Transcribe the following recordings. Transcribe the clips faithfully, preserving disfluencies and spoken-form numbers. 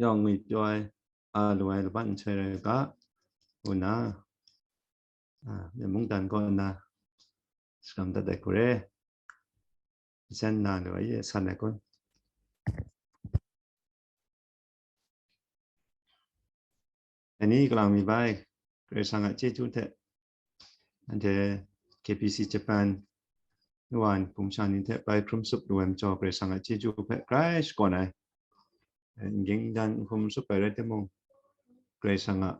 yawng ngwi pyaw ai, a lu ai laban nhtoi rai u ga, ngu nna, a, mungdan kaw nna, shakram dat ai hku re, nsen na lu ai, san ai kun. Ani kalang mi bai, Karai Kasang a chyeju hte, anhte K B C Japan, Iwan, Pumshan ni hte bai hkrum sup lu ai majaw, Karai Kasang a chyeju hpe grai shakawn ai. N ging dan n hkum sup ai rai timung, Karai Kasang a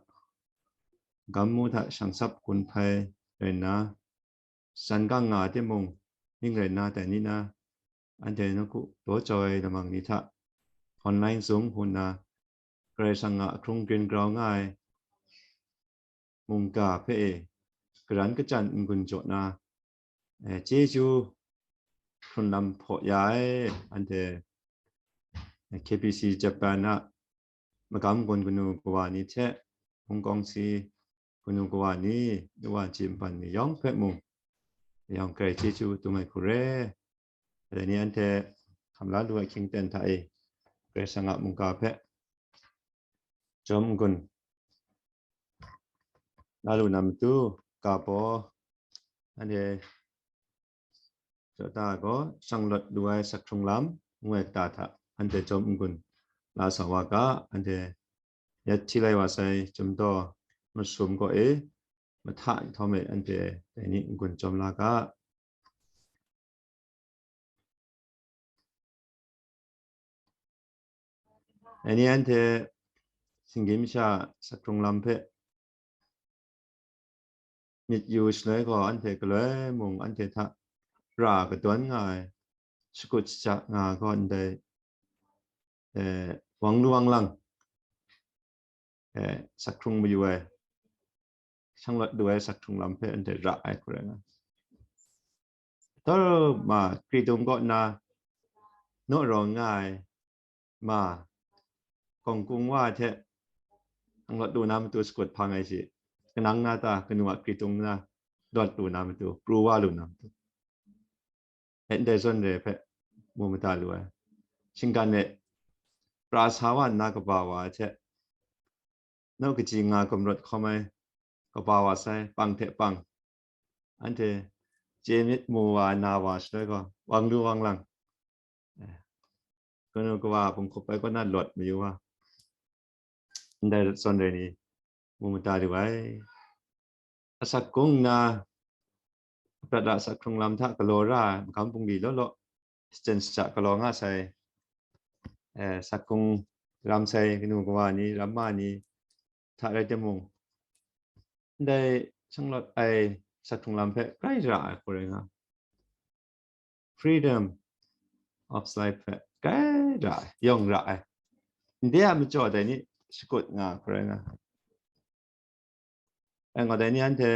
gam mu hta shangsap gun hpai rai nna, san gang nga ai timung, ning rai nna dai ni na, anhte nawku daw jau ai lamang ni hta, online Zoom hku nna, Karai Kasang a ahkrung grin grau nga ai mungga hpe e, karan kachyan n-gun jaw na, eh, chyeju hkrun lam hpaw ya ai, anhte K B C Japan a magam gun kanu kawa ni hte, Hong Kong si kanu kawa ni, Iwan Japan ni yawng hpe mung, yawng grai chyeju dum ai hku re. Dai ni anhte hkam la lu ai hkying ten hta e, Karai Kasang a mungga hpe jawm n-gun la lu na matu, ga baw, anhte jaw ta ai gaw, shanglawt lu ai sak hkrung lam ngu ai kata hta anhte jawm n-gun la sa wa ga, anhte yat hti lai wa sai chyum daw masum kaw e, mahta nhtawm e anhte dai ni n-gun jawm la ga. Dai ni anhte shinggyim sha sak hkrung lam hpe myit yu shaloi gaw, anhte galoi mung anhte hta ra kadawn nga ai, shakut shaja nga ai gaw ndai, eh, wang lu wang lang, eh, sak hkrung mayu ai, shanglawt lu ai sak hkrung lam hpe anhte ra ai hku rai nga. Taw ma, Kritung kaw nna naw rawng nga ai ma, kawng kung wa hte shanglawt lu na matu shakut hpang ai shi, kanang na ta, kanu a Kritung na lawt lu na matu, pru wa lu na matu, e ndai zawn re hpe mu mada lu ai. Shinggan e pra sa wa nna kaba wa ai hte, naw kaji nga gumrawt hkawm ai kaba wa sai, pang hte pang, anhte chye myit mu wa na wa shaloi gaw, wang lu wang lang, eh, kanu kawa a bunghkup ai kaw na lawt mayu wa, ndai zawn re ni mu mada lu ai. Asak gung nna, prat a sak hkrung lam hta galaw ra ai magam bungli law law, shachyen shaja galaw nga sai, eh, sak hkrung ram sai kanu kawa ni, ramma ni hta rai timung, ndai shanglawt ai sak hkrung lam hpe grai ra ai hku rai nga. Freedom of life hpe grai ra ai, yawng ra ai. Ndai a majaw dai ni shakut nga hku rai nga. Ai, ngaw dai ni anhte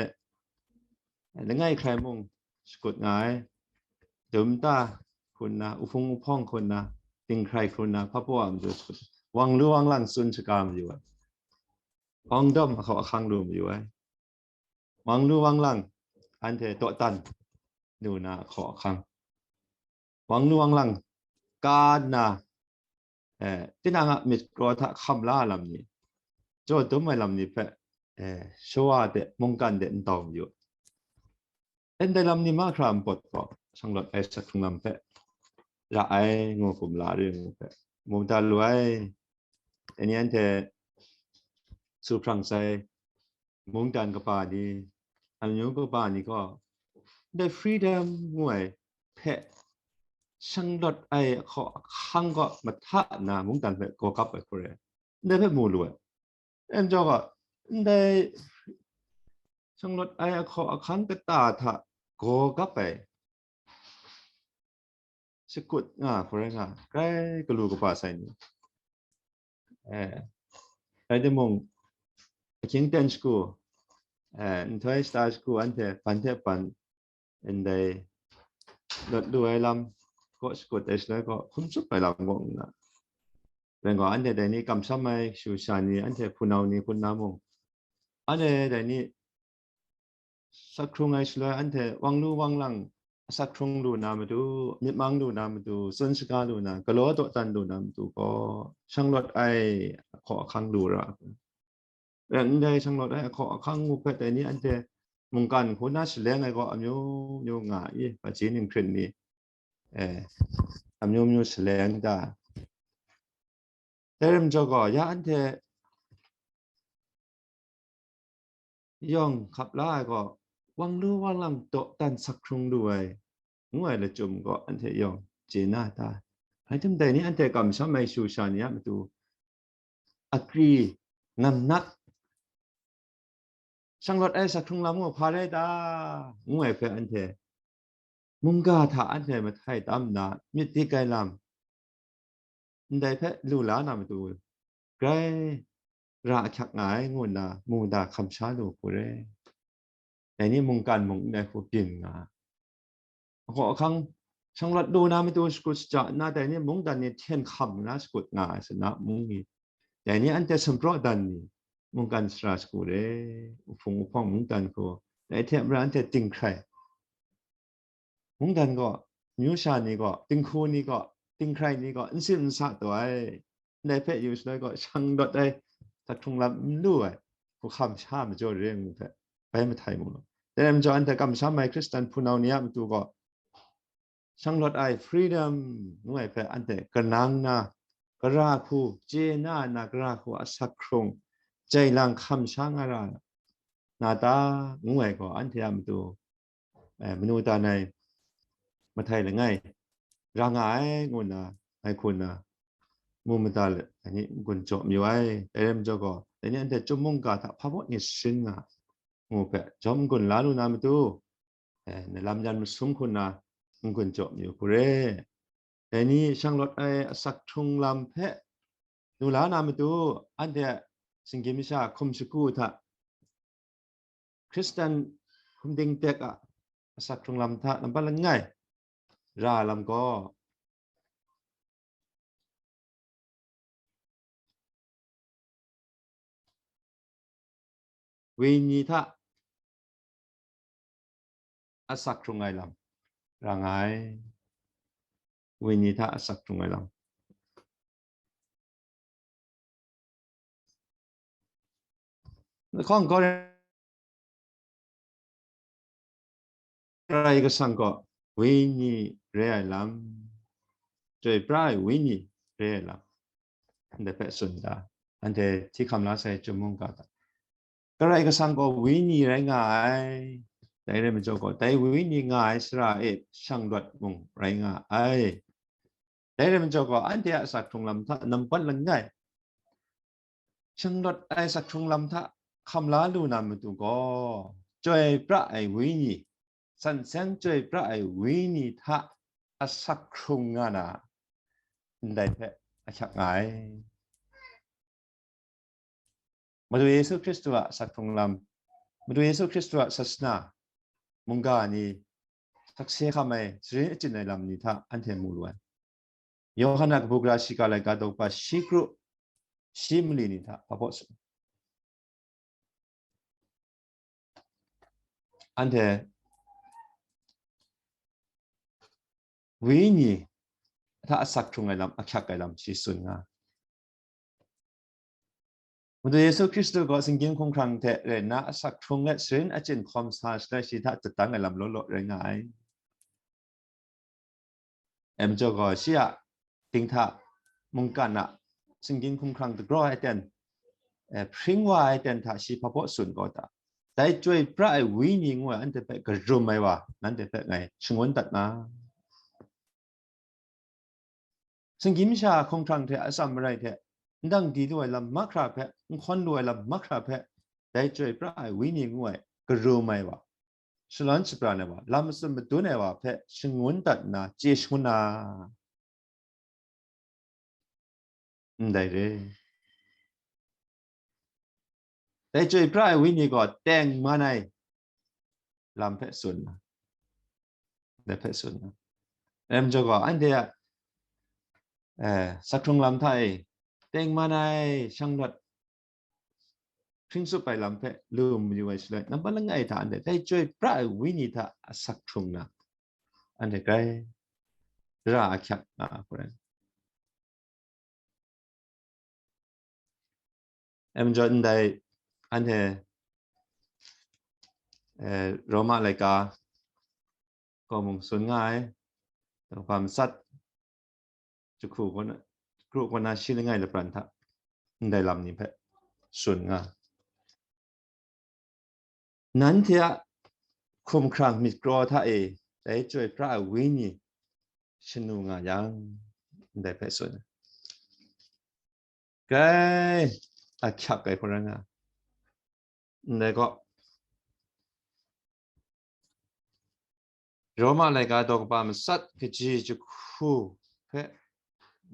langai hkrai mung shakut nga ai, dum ta hku nna, uhpung uhpawng hku nna, dinghkrai hku nna, hpabaw a matu shakut, wang lu wang lang tsun shaga mayu ai, hpawng dawm ahkaw ahkang lu mayu ai, wang lu wang lang anhte dawdan lu na ahkaw ahkang, wang lu wang lang ka nna, eh, tinang a myit kraw hta hkam la ai lam ni, jaw dum ai lam ni hpe, eh, shawa de, mungkan de n tau mayu. Ndai lam ni mahkra npawt gaw, shanglawt ai sak hkrung lam hpe ra ai, ngu hkum la re ngu hpe mu mada lu ai. Dai ni anhte su hprang sai mungdan kaba ni, amyu kaba ni gaw, ndai freedom ngu ai hpe shanglawt ai ahkaw ahkang gaw mahta nna mungdan hpe gaw kap ai hku rai, ndai hpe mu lu ai. Em jaw gaw, ndai shanglawt ai ahkaw ahkang kata hta gaw kap ai shakut nga hku rai nga, grai galu kaba sai ni. Eh, rai timung, ahkying ten shagu, eh, nhtoi shata shagu, anhte hpan hte hpan ndai lawt lu ai lam kaw shakut ai shaloi gaw, hkum tsup ai lam kaw nna, rai gaw, anhte dai ni kamsham ai shu sha ni, anhte hpunau ni hpun na mung, anhte dai ni sak hkrung ai shaloi, anhte wang lu wang lang asak hkrung lu na matu, myit mang lu na matu, tsun shaga lu na, galaw dawdan lu na matu gaw, shanglawt ai ahkaw ahkang lu ra. Rai ndai shanglawt ai ahkaw ahkang ngu hpe dai ni anhte mungkan hku na shaleng ai gaw amyu myu nga i, paji ninghkring ni, eh, amyu myu shaleng da. Dai ram jaw gaw, ya anhte yawng hkap la ai gaw, wang lu wang lang dawdan sak hkrung lu ai, ngu ai lachyum gaw anhte yawng chye na ta? Rai tim dai ni anhte kamsham ai shu sha ni a matu, akri, namnak, shanglawt ai sak hkrung lam gaw hpa rai ta? Ngu ai hpe anhte mungga hta anhte mahtai tam nna, myit dik ai lam, ndai hpe lu la na matu, grai ra ahkyak nga ai ngu nna, mu da hkam sha lu hku re. Dai ni mungkan mung ndai hku byin nga, ahkaw ahkang shanglawt lu na matu shakut shaja nna, dai ni mungdan ni hten hkam nna shakut nga ai sana mung ni, dai ni anhte sumpraw dan ni, mungkan sara shagu re, uhpung uhpawng mungdan hku, dai hte mara anhte dinghkrai, mungdan gaw, myu sha ni gaw, dinghku ni gaw, dinghkrai ni gaw, n sin n sa taw ai, ndai hpe yu shaloi gaw, shanglawt ai, sak hkrung lam n lu ai, hku hkam sha majaw re ngu hpe, bai mahtai mu law. Dai rai majaw, anhte kamsham ai Hkristan hpunau ni a matu gaw, shanglawt ai freedom ngu ai hpe anhte kanang na, gara hku, chye na na gara hku asak hkrung, jai lang hkam sha nga ra na ta, ngu ai gaw, anhte a matu, eh, manu dan ai mahtai langai ra nga ai, ngu nna, ngai hku nna, mu mada let, dai ni n-gun jaw mayu ai. Dai rai majaw gaw, dai ni anhte chyum mungga hta hpa baw ni sharin nga, ngu hpe, jawm n-gun la lu na matu, eh, na lam yan masum hku nna n-gun jaw mayu hku re. Dai ni shanglawt ai asak hkrung lam hpe lu la na matu, anhte a shinggyim masha hkum shagu hta, Hkristan hkum ding tek a asak hkrung lam hta nampat langai ra lam gaw, wenyi hta asak hkrung ai lam ra nga ai. Wenyi hta asak hkrung ai lam. Lahkawng Karai Kasang gaw wenyi re ai lam, chyoi pra ai wenyi re ai lam, ndai hpe tsun da, anhte hti hkam la sai chyum mungga hta. Karai Kasang gaw wenyi rai nga ai. Dai rai majaw gaw, dai wenyi nga ai sara e shanglawt mung rai nga ai. Dai rai majaw gaw, anhte a asak hkrung lam hta nampat langai, shanglawt ai asak hkrung lam hta hkam la lu na matu gaw, chyoi pra ai wenyi, san seng chyoi pra ai wenyi hta asak hkrung nga na, ndai hpe ahkyak nga ai. Madu Yesu Hkristu a asak hkrung lam, Madu Yesu Hkristu a sasana mungga ni sakse hkam ai, sharin achyin ai lam ni hta anhte mu lu ai. Yawhan a kabu gara shiga laika daw kaba shi kru shi mali ni hta hpa baw tsun. Anhte wenyi hta asak hkrung ai lam, ahkyak ai lam shi tsun nga. Madu Yesu Hkristu gaw shinggyim hkumhkrang hte rai nna asak hkrung let sharin achyin hkawm sa shaloi shi hta jadang ai lam law law rai nga ai. Em jaw gaw, shi a dinghta mungkan a shinggyim hkumhkrang dagraw ai ten, eh, hpring wa ai ten hta shi hpa baw tsun gaw ta? Dai chyoi pra ai wenyi ngu ai anhte hpe karum ai wa, nanhte hpe ngai shangun dat na. Shinggyim masha hkumhkrang hte atsam marai hte, n dang di lu ai lam mahkra hpe, n hkawn lu ai lam mahkra hpe, dai chyoi pra ai wenyi ngu ai, karum ai wa, shalawn shapran ai wa, lam matsun madun ai wa hpe shangun dat nna chye shangun na, ndai re. Dai chyoi pra ai wenyi gaw teng man ai lam hpe tsun na, dai hpe tsun na. Em jaw gaw, anhte a, eh, asak hkrung lam hta e teng man ai shanglawt hpring tsup ai lam hpe lu mayu ai shaloi, nampat langai hta anhte dai chyoi pra ai wenyi hta asak hkrung na, anhte grai ra ahkyak nga ai hku rai. Em, majaw ndai anhte, eh, Roma laika kaw mung tsun nga ai, Daw Kaba Matsat jahku kaw na, kru kaw na shi langai lapran hta ndai lam ni hpe tsun nga. Nanhte a hkumhkrang myit kraw hta e dai Chyoi Pra ai Wenyi shanu nga yang, ndai hpe tsun ai. Grai ahkyak ai hku rai nga. Ndai gaw, Roma laika daw kaba matsat kaji jahku hpe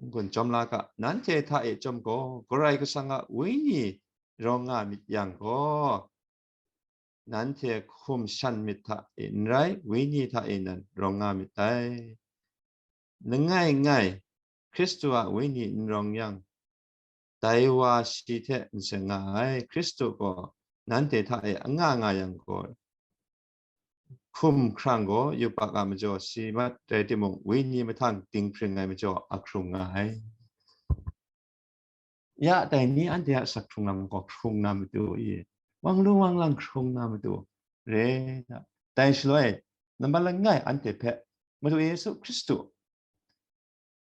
n-gun chyawm la ga, nanhte hta e chyawm gaw, Karai Kasang a Wenyi rawng nga myit yang gaw, nanhte hkum shan myit hta e n rai, Wenyi hta e nan rawng nga myit dai. Langai ngai, Hkristu a Wenyi n rawng yang, dai wa shi hte n seng nga ai. Hkristu gaw nanhte hta e anga nga yang gaw, hkumhkrang gaw yubak a majaw shi mat rai timung, Wenyi mahtang dinghpring ai majaw ahkrung nga ai. Ya, dai ni anhte a asak hkrung lam gaw hkrung na matu i, wang lu wang lang hkrung na matu re, dai shaloi, nambat langai anhte hpe Madu Yesu Hkristu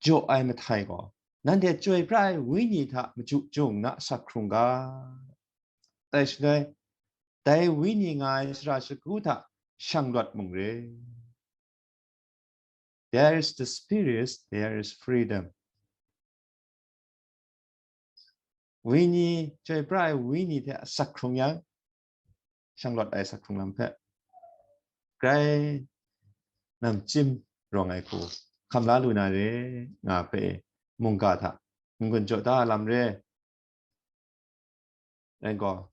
jaw ai mahtai gaw, nanhte Chyoi Pra ai Wenyi hta machyu jung na asak hkrung ga. Dai shaloi, dai Wenyi nga ai sara shagu hta shanglawt mung re. There is the Spirit, there is freedom. Wenyi, Chyoi Pra ai Wenyi hte asak hkrung yang, shanglawt ai asak hkrung lam hpe grai namchyim rawng ai hku hkam la lu na re nga hpe mungga hta n-gun jaw da lam re. Rai gaw,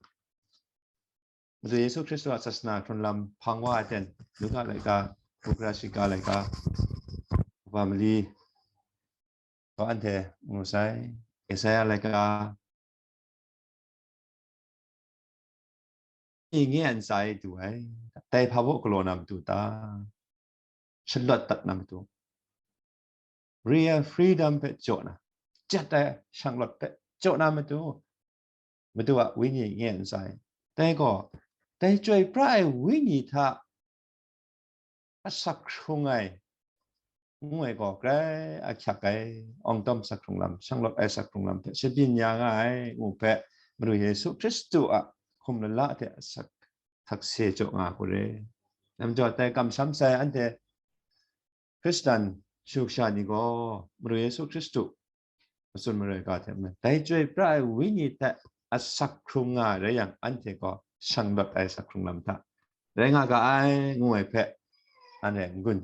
Madu Yesu Hkristu a sasana hkrun lam hpang wa ai ten, Luka laika, Bukrashika laika, Kaba mali, gaw anhte ngu sai, Isaya laika, i nge ntsa e du ai, dai hpa baw galaw na matu ta? Shalawt dat na matu, real freedom hpe jaw na, jat ai shanglawt hpe jaw na matu, Madu a Wenyi nge ntsa e. Dai gaw, dai Chyoi Pra ai Wenyi hta asak hkrung ai, ngu ai gaw grai ahkyak ai, awng dawm asak hkrung lam, shanglawt ai asak hkrung lam hpe shabyin ya nga ai, ngu hpe, Madu Yesu Hkristu a hkum lala hte asak htak se jaw nga hku re. Namjaw dai kamsham sai anhte Hkristan shu sha ni gaw, Madu Yesu Hkristu matsun maroi ga hte mung, dai Chyoi Pra ai Wenyi hte asak hkrung nga rai yang, anhte gaw shanglawt ai asak hkrung lam hta rai nga ga ai, ngu ai hpe, anhte n-gun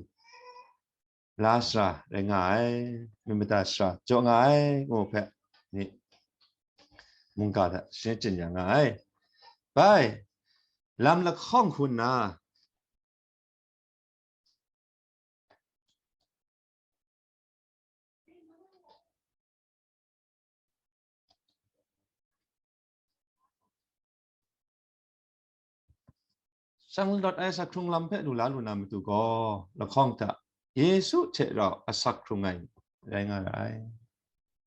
la sara rai nga ai, myit mada sara jaw nga ai, ngu hpe, ni mungga hta shachin ya nga ai. Bai, lam lahkawng hku nna, shanglawt ai asak hkrung lam hpe lu la lu na matu gaw, lahkawng hta Yesu hte rau asak hkrung ai rai nga ra ai.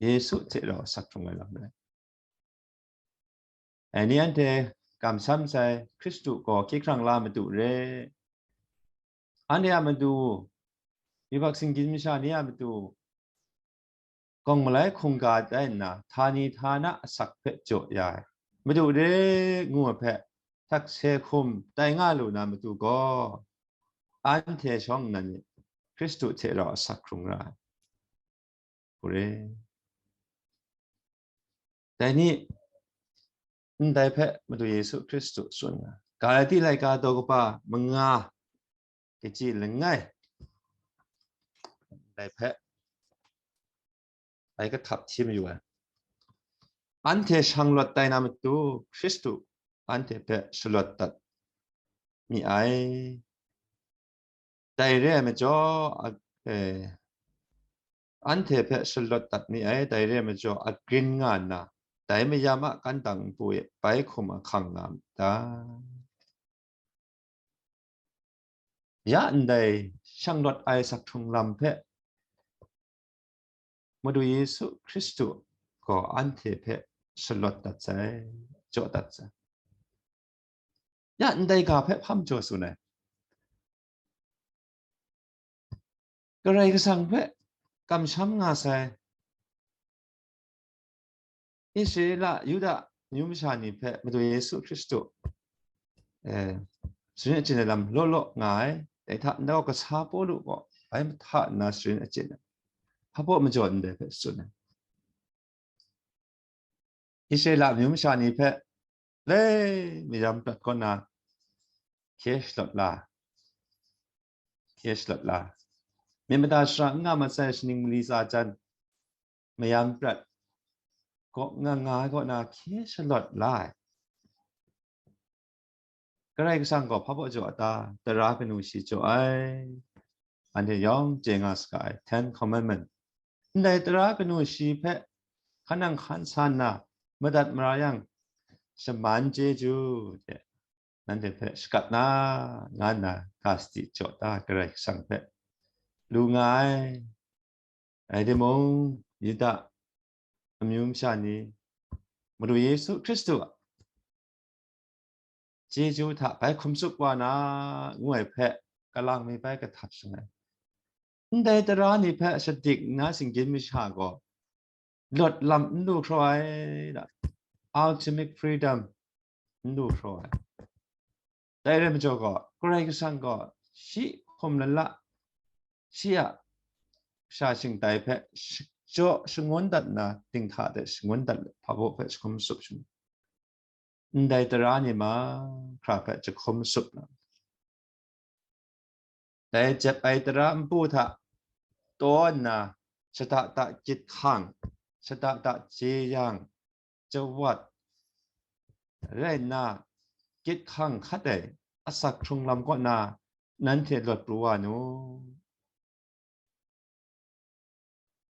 Yesu hte rau asak hkrung ai lam rai. Ai ni anhte kamsham sai Hkristu gaw hkyihkrang la matu re. Anhte a matu, yubak singgyim masha ni a matu, gawng malai hkungga tai nna, htani htana asak hpe jaw ya ai, matu re ngu ai hpe, htak se hkum tai nga lu na matu gaw, anhte shawng nnan ni Hkristu hte rau asak hkrung ra ai. Hku re. Dai ni, ndai hpe Madu Yesu Hkristu tsun nga, Galati laika daw kaba manga, kaji langai, ndai hpe, dai kahtap hti mayu ai. Anhte shanglawt tai na matu, Hkristu anhte hpe shalawt dat mi ai. Dai re ai majaw, a, eh, anhte hpe shalawt dat mi ai, dai re ai majaw, agrin nga nna, dai mayam a kantang npu e bai hkum ahkang nga myit ta? Ya ndai shanglawt ai asak hkrung lam hpe Madu Yesu Hkristu gaw anhte hpe shalawt dat sai, jaw dat sai. Ya ndai ga hpe hpa majaw tsun ai? Karai Kasang hpe kamsham nga sai Israela, Yuda amyu masha ni hpe Madu Yesu Hkristu, eh, sharin achyin ai lam law law nga ai, dai hta nta gaw kasa Pawlu gaw bai mahta nna sharin achyin ai, hpa baw majaw ndai hpe tsun ai. Israela amyu masha ni hpe lei mayam prat kaw na hkye shalawt la, hkye shalawt la, myit mada shara n nga masai shaning mali tsa jan mayam prat kaw nga nga ai kaw na hkye shalawt la ai. Karai Kasang gaw hpa baw jaw a ta? Tara kanu shi jaw ai. Anhte yawng chye nga saga ai Ten Commandment. Ndai tara kanu shi hpe hkan nang hkan sa nna madat mara yang, shaman chyeju hte nanhte hpe shakat na, nga nna ga sadi jaw ta Karai Kasang hpe lu nga ai. Rai timung, Yuda amyu masha ni Madu Yesu Hkristu a chyeju hta bai hkum tsup wa na, ngu ai hpe kalang mi bai kahtap shangai. Ndai tara ni hpe shadik nna singgyim masha gaw lawt lam n lu hkraw ai, ultimate freedom n lu hkraw ai. Dai rai majaw gaw, Karai Kasang gaw shi hkum lala, shi a sha shingtai hpe sh-, jaw shangun dat nna, dinghta de shangun dat let, hpa baw hpe jahkum tsup shangun. Ndai tara ni mahkra hpe jahkum tsup na, dai jep ai tara npu hta taw nna, shada da gyit hkang, shada da jeyang, jawat rai nna, gyit hkang hkat ai asak hkrung lam kaw na nanhte lawt pru wa nu.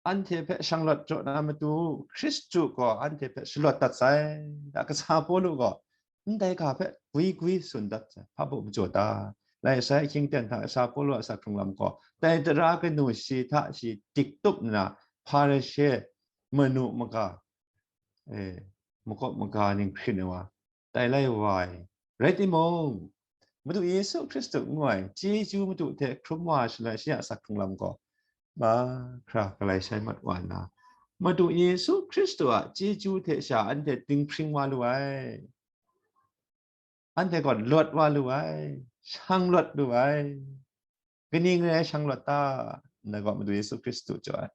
Anhte hpe shanglawt jaw na matu, Hkristu gaw anhte hpe shalawt dat sai. Da kasa Pawlu gaw ndai ga hpe gwi gwi tsun dat sai, hpa baw majaw ta? Lai sai ahkying ten hta kasa Pawlu a asak hkrung lam gaw, dai tara kanu shi hta shi dik tup nna, Hparishe manu maga, eh, makawp maga ning hkrin ai wa, tai lai wa ai. Rai timung, Madu Yesu Hkristu ngu ai chyeju Madu hte hkrum wa shaloi shi a asak hkrung lam gaw mahkra galai shai mat wa nna, Madu Yesu Hkristu a chyeju hte sha anhte dinghpring wa lu ai. Anhte gaw lawt wa lu ai, shanglawt lu ai. Kaning rai shanglawt ta? Ndai gaw Madu Yesu Hkristu jaw ai.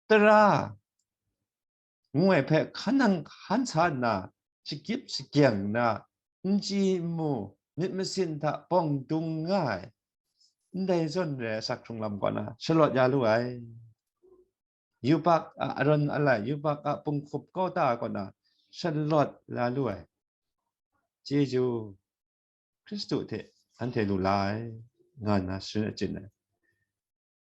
Tara ngu ai hpe hkan nang hkan sa nna, shakip shagyeng nna, n chyi n mu, myit masin hta bawng dung nga ai, ndai zawn rai asak hkrung lam kaw na shalawt ya lu ai. Yubak a aran alai, yubak a punghkup kau ta kaw na shalawt la lu ai. Chyeju Hkristu hte anhte lu la ai, nga nna sharin achyin ai.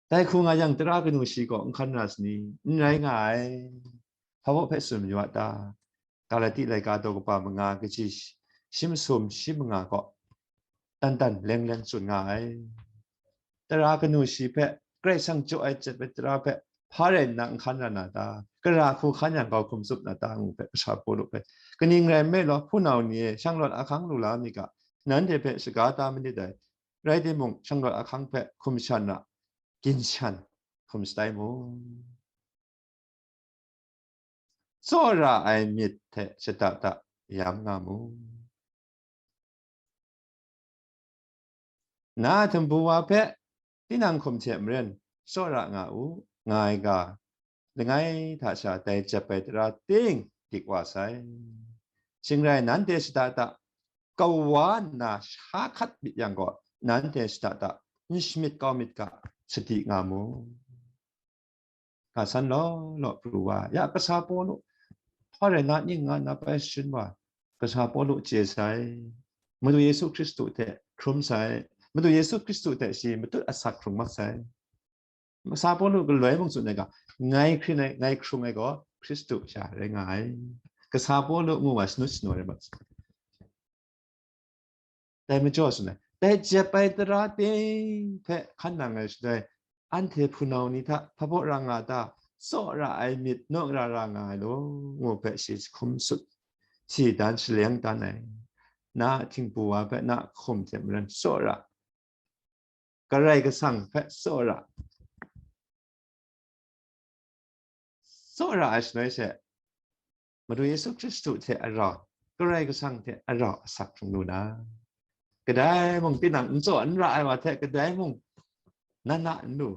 Dai hku nga yang, tara kanu shi gaw n hkan ra sani? N rai nga ai. Hpa baw hpe tsun mayu a ta? Galati laika daw kaba manga kaji shi masum shi manga gaw dan dan leng leng tsun nga ai. Tara kanu shi hpe, Karai Kasang jaw ai jep ai tara hpe, hpa rai nna n hkan ra na ta? Gara hku hkan yang grau hkum tsup na ta? Ngu hpe, kasa Pawlu hpe, kaning rai nme law, hpunau ni e, shanglawt ahkang lu la mi ga, nanhte hpe shaga ta manit dai. Rai timung, shanglawt ahkang hpe hkum shan ra, ginshan hkum shatai mu. Tsawra ai myit hte shada da yam nga mu. Na a htumbu wa hpe tinang hkum hte maren tsawra nga u, nga ai ga, langai hta sha dai jep ai tara ting dik wa sai. Shing rai, nanhte shada da kau wa nna sha hkat myit yang gaw, nanhte shada da n shamyit kau myit ga, sadi nga mu. Ga san law law pru wa, ya kasa Pawlu, hpa rai na ning nga na bai sharin wa, kasa Pawlu chye sai, Madu Yesu Hkristu hte hkrum sai, Madu Yesu Hkristu hte shi matut asak hkrung mat sai. Kasa Pawlu galoi mung tsun ai ga, ngai hkrin ai, ngai hkrung ai gaw Hkristu sha rai nga ai. Kasa Pawlu ngu wa shanut shanaw rai mat sai. Dai majaw tsun ai, Dai jep ai tara ting hpe hkan nang ai shaloi, anhte hpunau ni hta hpa baw ra nga ta, tsaw ra ai myit naw ra ra nga ai law, ngu hpe shi jahkum sut, shi dan shaleng dan ai. Na a htingbu wa hpe na a hkum hte maren tsaw ra, Karai Kasang hpe tsaw ra, tsaw ra ai shaloi she, Madu Yesu Hkristu hte a rau, Karai Kasang hte a rau asak hkrung lu na, kadai mung tinang n tsaw n ra ai wa hte kadai mung na na n lu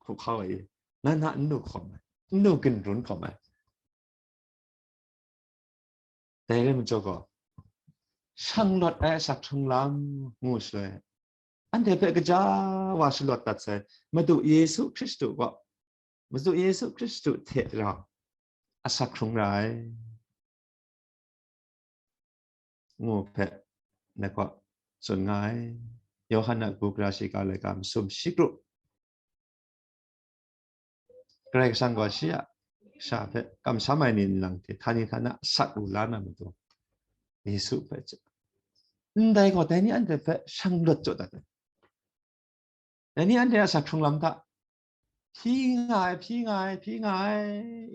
hkruhkau ai, na na n lu hkawm ai, n lu ginrun hkawm ai. Dai rai majaw gaw, shanglawt ai asak hkrung lam ngu shaloi, anhte hpe kaja wa shalawt dat sai, Madu Yesu Hkristu gaw, Madu Yesu Hkristu hte rau asak hkrung ra ai, ngu hpe, na gaw tsun nga ai. Yawhan a kabu gara shiga laika masum shi kru. Karai Kasang gaw shi a sha hpe kamsham ai ni nlang hte htani htana sat wu la na matu, Yesu hpe chye. Ndai gaw, dai ni anhte hpe shanglawt jaw dat ai. Dai ni anhte a asak hkrung lam hta, hpyi nga ai, hpyi nga ai, hpyi nga ai,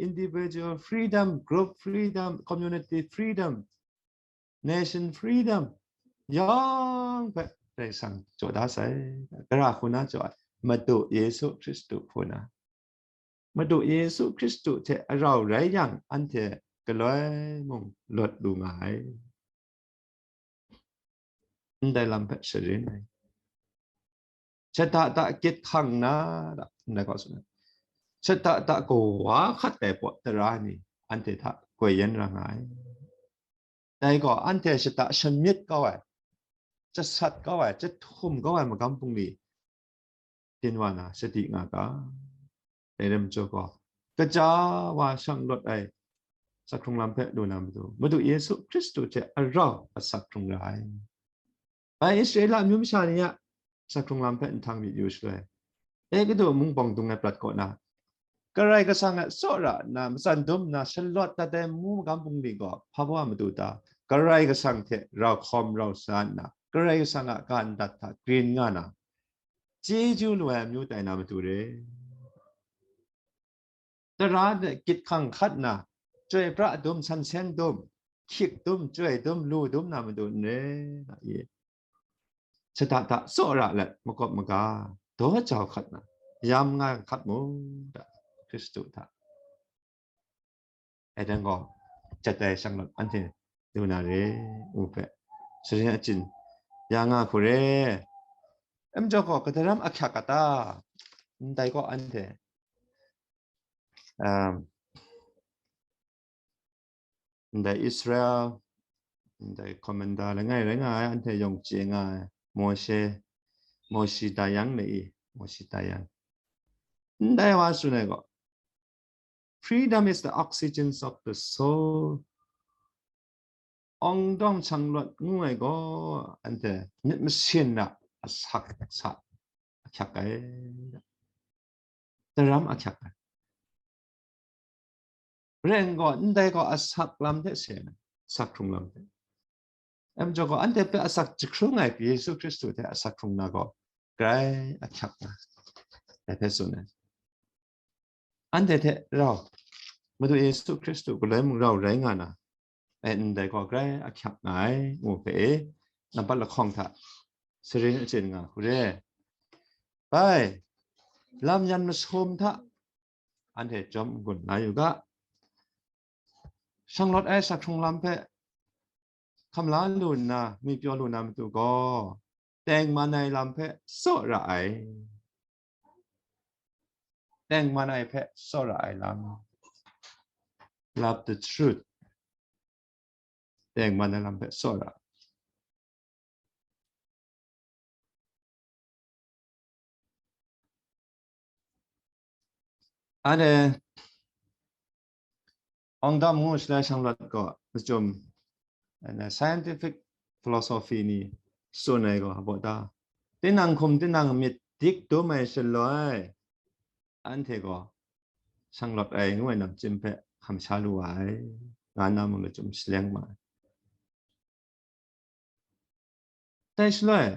individual freedom, group freedom, community freedom, nation freedom, yawng hpe Karai Kasang jaw da sai. Gara hku na jaw ai, Madu Yesu Hkristu hku na. Madu Yesu Hkristu hte a rau rai yang, anhte galoi mung lawt lu nga ai. Ndai lam hpe sharin ai. Shada da gyit hkang na, da, ndai kaw tsun ai. Shada da kawa hkat ai pawt tara ni, anhte hta goi yen ra nga ai. Dai gaw, anhte shada shamyit kau ai, jasat kau ai, jahtum kau ai magam bungli, byin wa na sadi nga ga. Dai rai majaw gaw, kaja wa shanglawt ai asak hkrung lam hpe lu na matu, Madu Yesu Hkristu hte a rau asak hkrung ra ai. Bai Israela amyu masha ni a asak hkrung lam hpe nhtang myit yu shaloi, Egutu mung bawng dung ai prat kaw na, Karai Kasang a tsawra nna, matsan dum nna, shalawt dat ai mu magam bungli gaw, hpa baw a matu ta, Karai Kasang hte rau hkawm rau sa nna, Karai Kasang a ga ndat hta grin nga na, chyeju lu ai amyu tai na matu re. Tara de gyit hkang hkat nna, chyoi pra dum, san seng dum, hkyik dum, chyoi dum, lu dum na matu n re, nga i. Shada da tsawra let makawp maga, daw jau hkat nna, yam nga hkat mu, da, Hkristu hta. E dan gaw, jat ai shanglawt anhte du na re, ngu hpe, sharin achyin ya nga hku re. Em jaw gaw, kadaram ahkyak a ta? Ndai gaw anhte, um, ndai Israel, ndai commander langai rai nga ai, anhte yawng chye nga ai, Moshe, Moshi Dayang le i, Moshi Dayang. Ndai wa tsun ai gaw, "Freedom is the oxygen of the soul." Awng dawng shanglawt ngu ai gaw, anhte myit masin a asak sa ahkyak ai, daram ahkyak ai. Rai gaw, ndai gaw asak lam hte se ai, asak hkrung lam hte. Em jaw gaw, anhte hpe asak jahkrung ai Yesu Hkristu hte asak hkrung na gaw, grai ahkyak na, dai hpe tsun ai. Anhte hte rau, Madu Yesu Hkristu galoi mung rau rai nga na, e, ndai gaw grai ahkyak nga ai, ngu hpe e, nampat lahkawng hta sharin achyin nga hku re. Bai, lam yan masum hta anhte jawm n-gun la yu ga. Shanglawt ai asak hkrung lam hpe hkam la lu nna, ngwi pyaw lu na matu gaw, tengman ai lam hpe tsaw ra ai. Tengman ai hpe tsaw ra ai lam. Love the truth. Tengman ai lam hpe tsaw ra. Anhte, awng dam ngu shalai shanglawt gaw, machyum, anhte scientific philosophy ni tsun ai gaw, a baw ta, tinang hkum tinang myit dik dum ai shaloi, anhte gaw shanglawt ai ngu ai namchyim hpe hkam sha lu ai, nga na mung lachyum shaleng ma ai. Dai shaloi,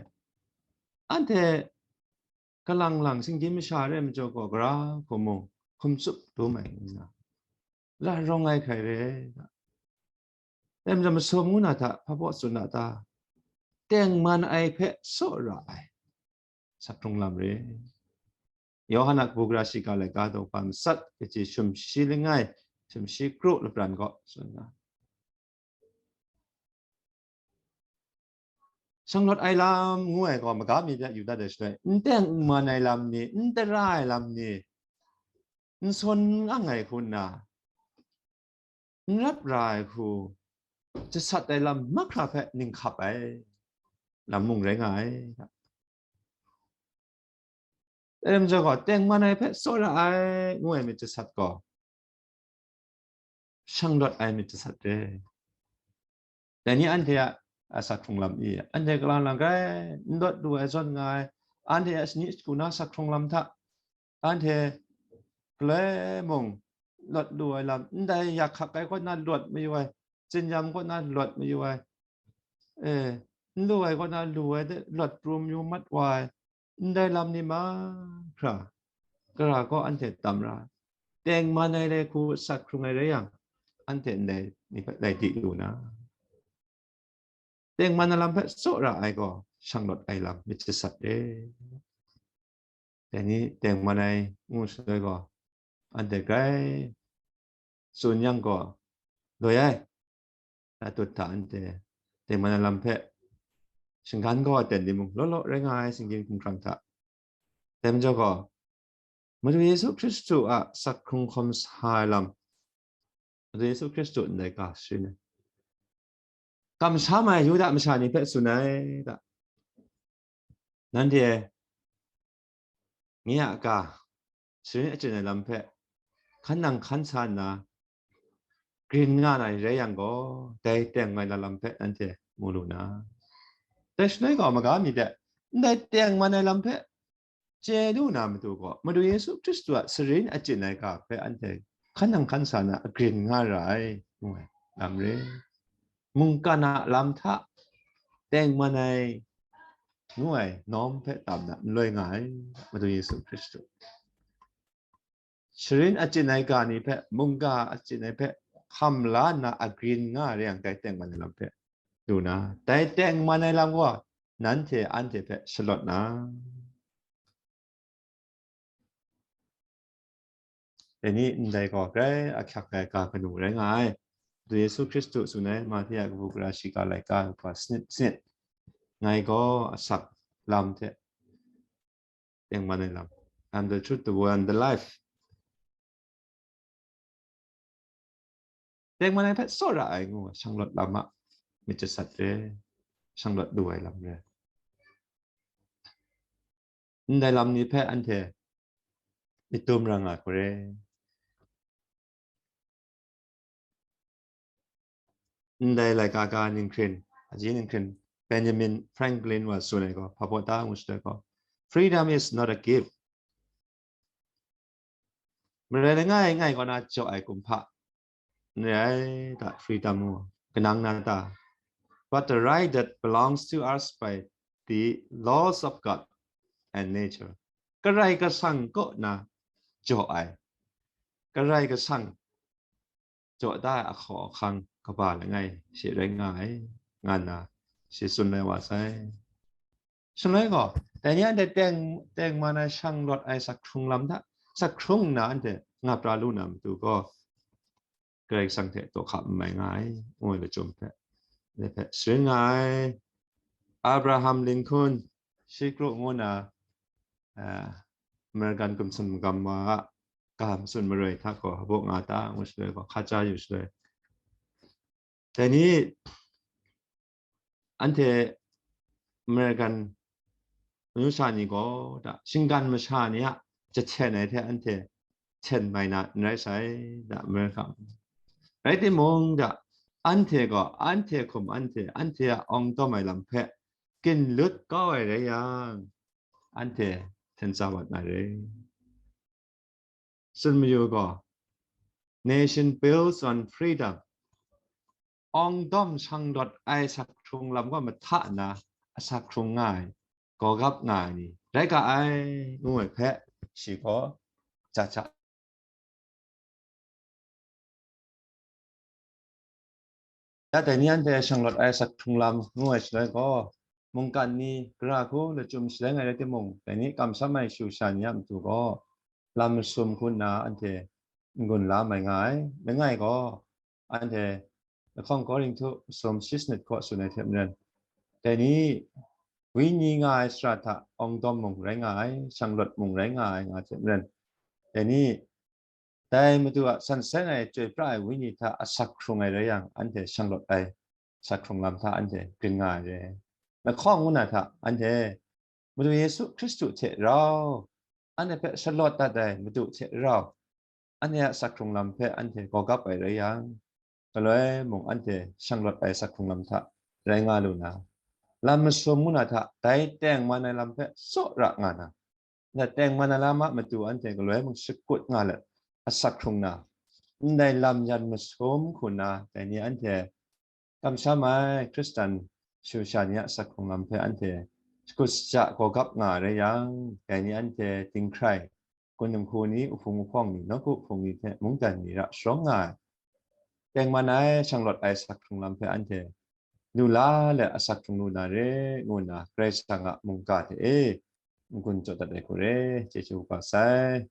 anhte kalang lang singgyim masha re ai majaw gaw, gara hku mung hkum tsup dum ai nna, la rawng ai hkrai re ai. Dai majaw masum ngu na hta, hpa baw tsun na ta? Tengman ai hpe tsaw ra ai sak hkrung lam re. Yawhan a kabu gara shiga laika daw hpa matsat kaji sumshi langai, sumshi kru lapran gaw tsun nga. Shanglawt ai lam ngu ai gaw maga mi hpe yu dat ai shaloi, n teng n man ai lam ni, n tara ai lam ni, n sawn n ang ai hku nna, n rap ra ai hku, jasat ai lam mahkra hpe ning hkap ai lam mung rai nga ai. Dai lam jaw gaw, tengman ai hpe tsaw ra ai ngu ai myit jasat gaw, shanglawt ai myit jasat re. Dai ni anhte a, a sak hkrung lam i, anhte kalang lang grai n lawt lu ai zawn nga ai, anhte a shani shagu na sak hkrung lam hta, anhte galoi mung lawt lu ai lam, ndai yak hkak ai kaw na lawt mayu ai, tsinyam kaw na lawt mayu ai, e, n lu ai kaw na lu ai de, lawt pru mayu mat wa ai, ndai lam ni mahkra, gara gaw anhte tam ra ai. Tengman ai lai hku sak hkrung ai rai yang, anhte ndai ni hpe lai di lu na. Tengman ai lam hpe tsaw ra ai gaw, shanglawt ai lam myit jasat re. Dai ni tengman ai ngu shaloi gaw, anhte grai tsun yang gaw, loi ai. Dai tut hta anhte tengman ai lam hpe shinggan kau ai ten ni mung, law law rai nga ai, singgyim hkumhkrang hta. Dai majaw gaw, Madu Yesu Hkristu a sak hkrung hkawm sa ai lam, Madu Yesu Hkristu ndai ga sharin ai. Kamsham ai Yuda masha ni hpe tsun ai da, nanhte nye a ga, sharin achyin ai lam hpe hkan nang hkan sa nna, grin nga na ni rai yang gaw, dai teng ai lam hpe nanhte mu lu na. Dai shaloi gaw, maga mi de, ndai tengman ai lam hpe chye lu na matu gaw, Madu Yesu Hkristu a sharin achyin ai ga hpe anhte hkan nang hkan sa na, agrin nga ra ai, ngu ai lam re. Mungkan a lam hta tengman ai, ngu ai nawm hpe tam na, n loi nga ai, Madu Yesu Hkristu. Sharin achyin ai ga ni hpe, mungga achyin ai hpe hkam la nna agrin nga re yang, dai tengman ai lam hpe lu na, dai tengman ai lam gaw nanhte anhte hpe shalawt na. Dai ni ndai gaw grai ahkyak ai ga kanu rai nga ai. Madu Yesu Hkristu tsun ai, Mahte a kabu gara shiga laika, kaba sanit sanit, ngai gaw asak lam hte tengman ai lam. I am the truth, the way, and the life. Tengman ai hpe tsawra ai ngu ai, shanglawt lam a myit jasat re, shanglawt lu ai lam re. Ndai lam ni hpe anhte myit dum ra nga hku re. Ndai laika ga ninghkrin, aji ninghkrin, Benjamin Franklin wa tsun ai gaw, hpa baw ta ngu shatai gaw, "Freedom is not a gift." Marai langai ngai kaw na jaw ai kumhpa n rai ai, da, freedom ngu, kanang na ta, but the right that belongs to us by the laws of God and nature. Karai Kasang kaw na jaw ai, Karai Kasang jaw da ai ahkaw ahkang kaba langai she rai nga ai, nga nna shi tsun lai wa sai. Shaloi gaw, dai ni anhte teng, tengman ai shanglawt ai sak hkrung lam hta, sak hkrung nna anhte nga pra lu na matu gaw, Karai Kasang hte daw hka n mai nga ai, ngu ai lachyum hpe, dai hpe sharin nga ai. Abraham Lincoln, shi kru ngu na, ah, American gumsum magam wa a ga matsun maroi hta gaw, hpa baw nga ta ngu shaloi gaw, hka ja yu shaloi, dai ni anhte American manu sha ni gaw, da, shinggan masha ni a jahten ai hte anhte hten mai na n rai sai, da, America. Rai timung, da, anhte gaw, anhte hkum anhte, anhte a awng dawm ai lam hpe ginlut kau ai rai yang, anhte hten tsa wat na re. Tsun mayu gaw, "Nation builds on freedom." Awng dawm shanglawt ai sak hkrung lam gaw mahta na asak hkrung nga ai. gawgap nga ai ni rai ga ai, ngu ai hpe, shi gaw ja ja. Ya dai ni anhte shanglawt ai asak hkrung lam ngu ai shaloi gaw, mungkan ni gara hku lachyum shaleng ai rai timung, dai ni kamsham ai shu sha ni a matu gaw, lam masum hku nna anhte n-gun la mai nga ai. Langai gaw, anhte lahkawng Korinhtu masum shi sanit hkaw tsun ai hte maren, dai ni wenyi nga ai sara hta awng dawm mung rai nga ai, shanglawt mung rai nga ai nga hte maren, dai ni dai Madu a san seng ai chyoi pra ai wenyi hta asak hkrung ai rai yang, anhte shanglawt ai asak hkrung lam hta anhte grin nga ai re. Lahkawng ngu na hta anhte Madu Yesu Hkristu hte rau, anhte hpe shalawt dat ai Madu hte rau, anhte a asak hkrung lam hpe anhte gawgap ai rai yang, galoi mung anhte shanglawt ai asak hkrung lam hta rai nga lu na, lam masum ngu na hta dai tengman ai lam hpe tsawra nga na, ndai tengman ai lam a matu anhte galoi mung shakut nga let asak hkrung na, ndai lam yan masum hku na, dai ni anhte kamsham ai Hkristan shu sha ni a asak hkrung lam hpe anhte shakut shaja gawgap nga rai yang, dai ni anhte dinghkrai, kun dinghku ni, uhpung uhpawng ni, nawku hpung ni hte mungdan ni ra sharawng nga ai, tengman ai shanglawt ai asak hkrung lam hpe anhte lu la let asak hkrung lu na re, ngu nna Karai Kasang a mungga hte e n-gun jaw dat ai hku re, chyeju kaba sai.